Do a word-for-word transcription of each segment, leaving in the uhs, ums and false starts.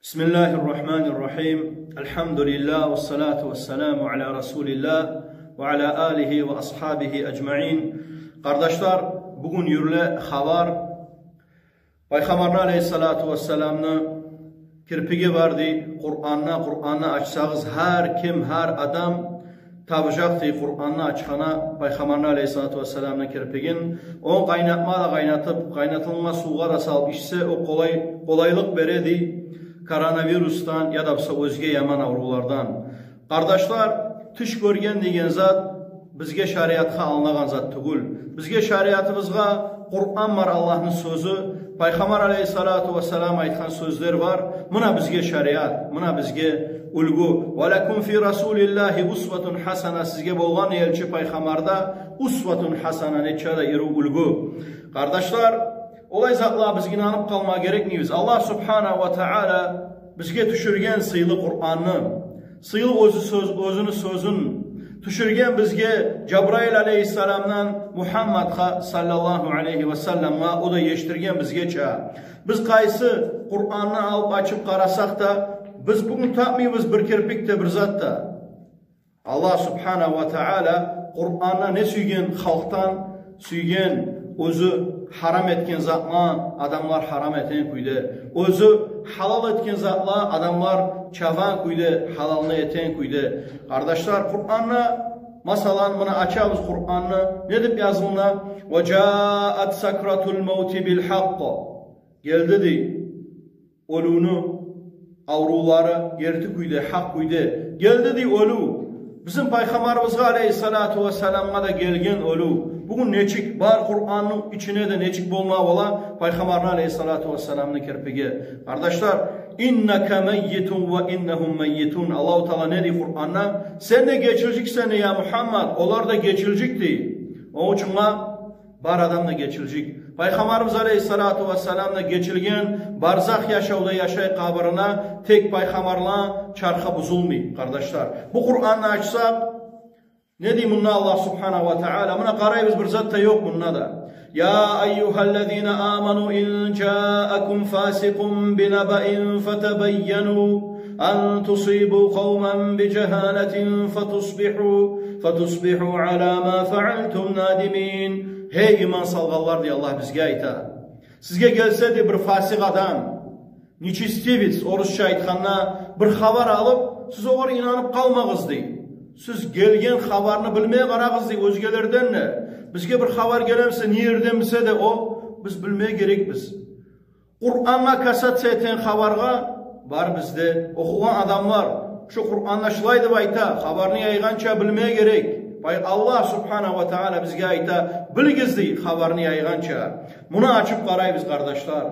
بسم الله الرحمن الرحيم. الحمد لله والصلاة والسلام على رسول الله وعلى آله وأصحابه أجمعين. Къардашлар, бугюн юрюле хабар. Пайхаммарны алейгьиссалату вассаламны кирпиги бар дей Къуръанда. Къуръанны ачсагъыз, гьар ким, гьар адам табажакъ дей Къуръанны ачгъангъа Пайхаммарны алейгьиссалату вассаламны кирпигин. Ону къайнатма да къайнатып, къайнатылгъан сувгъа да салып ичсе, о къолай, къолайлыкъ бере дей коронавирусдан яда буса оьзге яман аврувлардан. Къардашлар, тюш гёрген деген зат бизге шариатгъа алынагъан зат тюгюл. Бизге, шариатыбызгъа, Къуръан бар, Аллагьны сёзю, Пайхаммар алейгьиссалату вассалам айтгъан сёзлер бар. Муна бизге шариат, муна бизге уьлгю. «Ва лакум фи расулиллахи усватун хасана», сизге болгъан элчи Пайхаммарда усватун хасана, нече де ири уьлгю. Къардашлар, олай затлагъа биз инанып къалма герекмибиз? Аллагь субгьанагьу ва таала бизге тюшюрген сыйлы Къуръанны, сыйлы оьзю сёз, оьзюню сёзюн тюшюрген бизге Жабраил алейгьиссаламдан Мугьаммадгъа саллаллагьу алейгьи ва салламгъа, о да етишдирген бизге чакъы. Биз къайсы Къуръанны алып ачып къарасакъ да, биз бугюн тапмайбыз бир кирпик де, бир зат да. Аллагь субгьанагьу ва таала Къуръанда не сюйген халкъдан сюйген, оьзю гьарам этген затны адамлар гьарам этеген кюйде, оьзю гьалал этген затны адамлар чабагъан кюйде, гьалалны этеген кюйде. Къардашлар, Къуръанда, масала, муна ачабыз Къуръанны, не деп язылына? «Ва жаат сакратул мавти бил хакъкъ». Гелди дей оьлюню аврувлары герти кюйде, гьакъ кюйде. Гелди дей оьлю. Бизин Пайхаммарыбызгъа алейгьиссалату вассаламгъа да гелген оьлю. Бугюн нечик бар Къуръанны ичинде де, нечик болма бола Пайхаммарны алейгьиссалату вассаламны кирпиги? Къардашлар, «Иннака маййитун ва иннагьум маййитун». Аллагьу таала не дей Къуръанда? Сен де гечилежексен, я Мугьаммад, олар да гечилежек дей. Ону учун бар адам да гечилежек. Пайхаммарыбыз алейгьиссалату вассалам да гечилген, барзах яшавда яшай къабурунда, тек пайхаммарланы чархы бузулмай, къардашлар. Бу Къуръанны ачсакъ, не дей мунда Аллагь субгьанагьу ва таала? Муна къарайбыз, бир зат да ёкъ мунда да. «Я айюгьаллазина аману ин жаакум фасикъун бинабаин фатабайяну ан тусибу къавман бижагьалатин фатусбиху, фатусбиху ала ма фаалтум надимин». Гьей иман салгъанлар, дей Аллагь, бизге айта. Сизге гелсе де бир фасикъ адам, нечестивец, орусча айтгъанда, бир хабар алып, сиз огъар инанып къалмагъыз дей. Сиз гелген хабарны билмеге къарагъыз дей оьзгелерден де. Бизге бир хабар геле буса, не ерден буса да о, биз билмеге герекбиз. Къуръангъа касаться этеген хабаргъа бар бизде охугъан адамлар. Шу Къуръанда шулай деп айта, хабарны яйгъанча билмеге герек. Бай, Аллагь субгьанагьу ва таала бизге айта, билигиз дей хабарны яйгъанча. Муну ачып къарайбыз, къардашлар.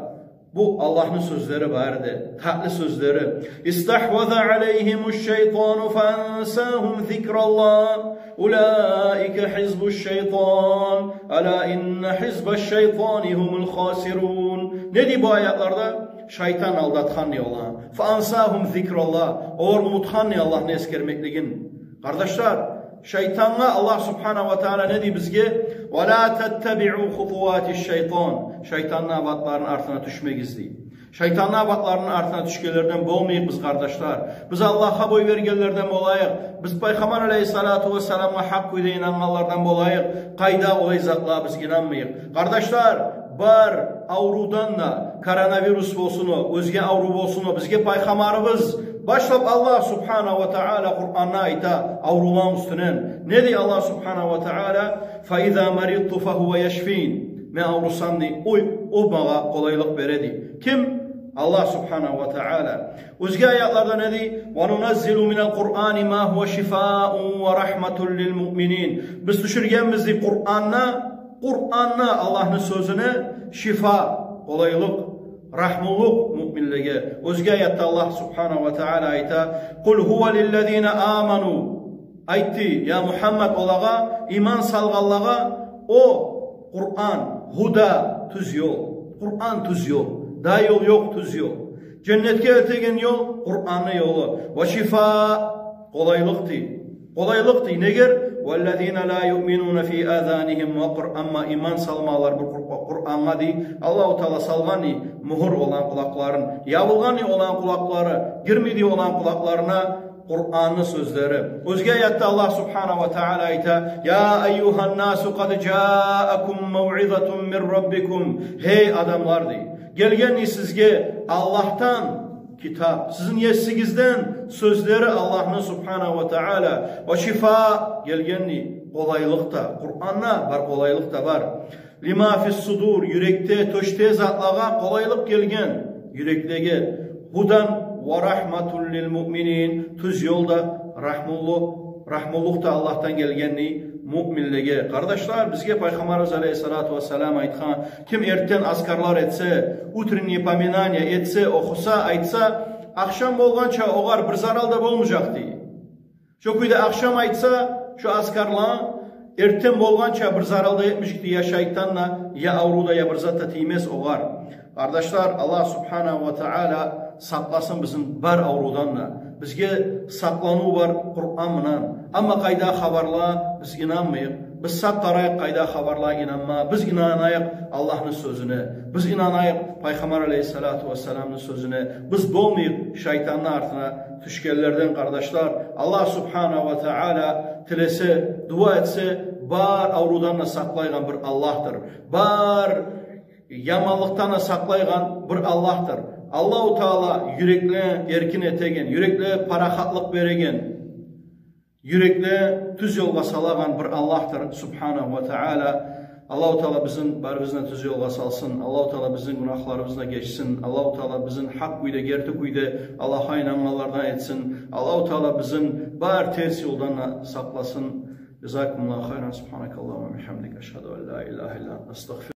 Бу Аллагьны сёзлери бары да, татли сёзлери. «Истагьваза алайгьимуш шайтану фаансагьум зикраллагь. Улаика хизбуш шайтан. Ала инна хизбаш шайтани гьумул хасирун». Не дей бу аятларда? Шайтан алдатгъан дей оланы. «Фаансагьум зикраллагь». Олар унутгъан дей Аллагьны эсгермеклигин. Къардашлар, шайтангъа Аллагь субгьанагьу ва таала не дей бизге? «Ва ла таттабиу хутуватиш шайтан». Шайтанны абатларыны артына тюшмегиз дей. Шайтанны абатларыны артына тюшгенлерден болмайыкъ биз, къардашлар. Биз Аллагьгъа бой бергенлерден болайыкъ. Биз Пайхаммар алейгьиссалату вассаламгъа гьакъ кюйде инангъанлардан болайыкъ. Къайда олай затлагъа биз инанмайыкъ. Къардашлар, бар аврувдан да, коронавирус болсун о, оьзге аврув болсун о, бизге Пайхаммарыбыз башлап Аллагь субгьанагьу ва таала Къуръанда айта аврувланы уьстюнден. Не дей Аллагь субгьанагьу ва таала? «Фаиза маридту фагьува яшфин». Мен аврусам дей, о, о магъа къолайлыкъ бере дей. Ким? Аллагь субгьанагьу ва таала. Оьзге аятларда не дей? «Ва нуназзилу минал Къуръани ма гьува шифаун ва рагьматун лил муъминин». Биз тюшюргенбиз дей Къуръанны, Къуръанны, Аллагьны сёзюню шифа, къолайлыкъ, рагьмулукъ муъминлеге. Оьзге аятда Аллагь субгьанагьу ва таала айта: «Къул гьува лиллазина аману». Айт дей, я Мугьаммад, олагъа, иман салгъанлагъа, о Къуръан, гьуда, тюз ёл. Къуръан тюз ёл. Дагъы ёл ёкъ, тюз ёл. Женнетге элтеген ёл Къуръанны ёлу. Ва шифа, къолайлыкъ дей. Къолайлыкъ дей. Негер? «Валлазина ла юъминуна фи азанигьим вакър». Амма иман салмагъанлар бу Къур-, Къурангъа, дей, Аллагьу Таала салгъан, дей, мюгьюр оланы къулакъларын, ябылгъан, дей, оланы къулакълары, гирмей, дей, оланы къулакъларына Къуранны сёзлери. Оьзге аятда Аллагь субгьанагьу ва таала айта: «Я айюгьан насу къад жаакум мавъизатун мин раббикум». Гьей адамлар, дей, гелген, дей, сизге Аллагьдан китап, сизин есигизден сёзлери Аллагьны субгьанагьу ва таала, ва шифа, гелген, дей, къолайлыкъ да, Къуранда бар къолайлыкъ да бар. «Лима фис судур», юрекде, тёшде затлагъа къолайлыкъ гелген, юреклеге. «Гьудан ва рагьматун лил муъминин», тюз ёл да, рагьмулу-, рагьмулукъ да Аллагьдан гелген, дей, муъминлеге. Къардашлар, бизге Пайхаммарыбыз алейгьиссалату вассалам айтгъан: «Ким эртен азкарлар этсе, утренние поминания этсе, охуса, айтса, ахшам болгъанча огъар бир зарал да болмажакъ», дей. Шо кюйде ахшам айтса шо азкарланы, эртен болгъанча бир зарал да этмежек, дей, я шайтан да, я аврув да, я бир зат да тиймес огъар. Къардашлар, Аллагь субгьанагьу ва таала сакъласын бизин бар аврувдан да. Бизге сакъланув бар Къуран булан. Амма къайдагъы хабарлагъа биз инанмайыкъ. Биз сакъ къарайыкъ къайдагъы хабарлагъа инанма. Биз инанайыкъ Аллагьны сёзюне. Биз инанайыкъ Пайхаммар алейгьиссалату вассаламны сёзюне. Биз болмайыкъ шайтанны артына тюшгенлерден, къардашлар. Аллагь субгьанагьу ва таала тилесе, дуа этсе, бар аврувдан да сакълайгъан бир Аллагьдыр. Бар яманлыкъдан да сакълайгъан бир Аллагьдыр. Аллагьу Таала юреклени эркин этеген, юреклеге парахатлыкъ береген, юреклени тюз ёлгъа салагъан бир Аллагьдыр, субгьанагьу ва таала. Аллагьу Таала бизин барыбызны тюз ёлгъа салсын. Аллагьу Таала бизин гюнагьларыбызны гечсин. Аллагьу Таала бизин гьакъ кюйде, герти кюйде Аллагьгъа инангъанлардан этсин. Аллагьу Таала бизин бар терс ёлдан да сакъласын. Жазакумуллагьу хайран. Субгьанакаллагьумма ва бигьамдик. Ашгьаду ан ла илагьа илла ант. Астагъфир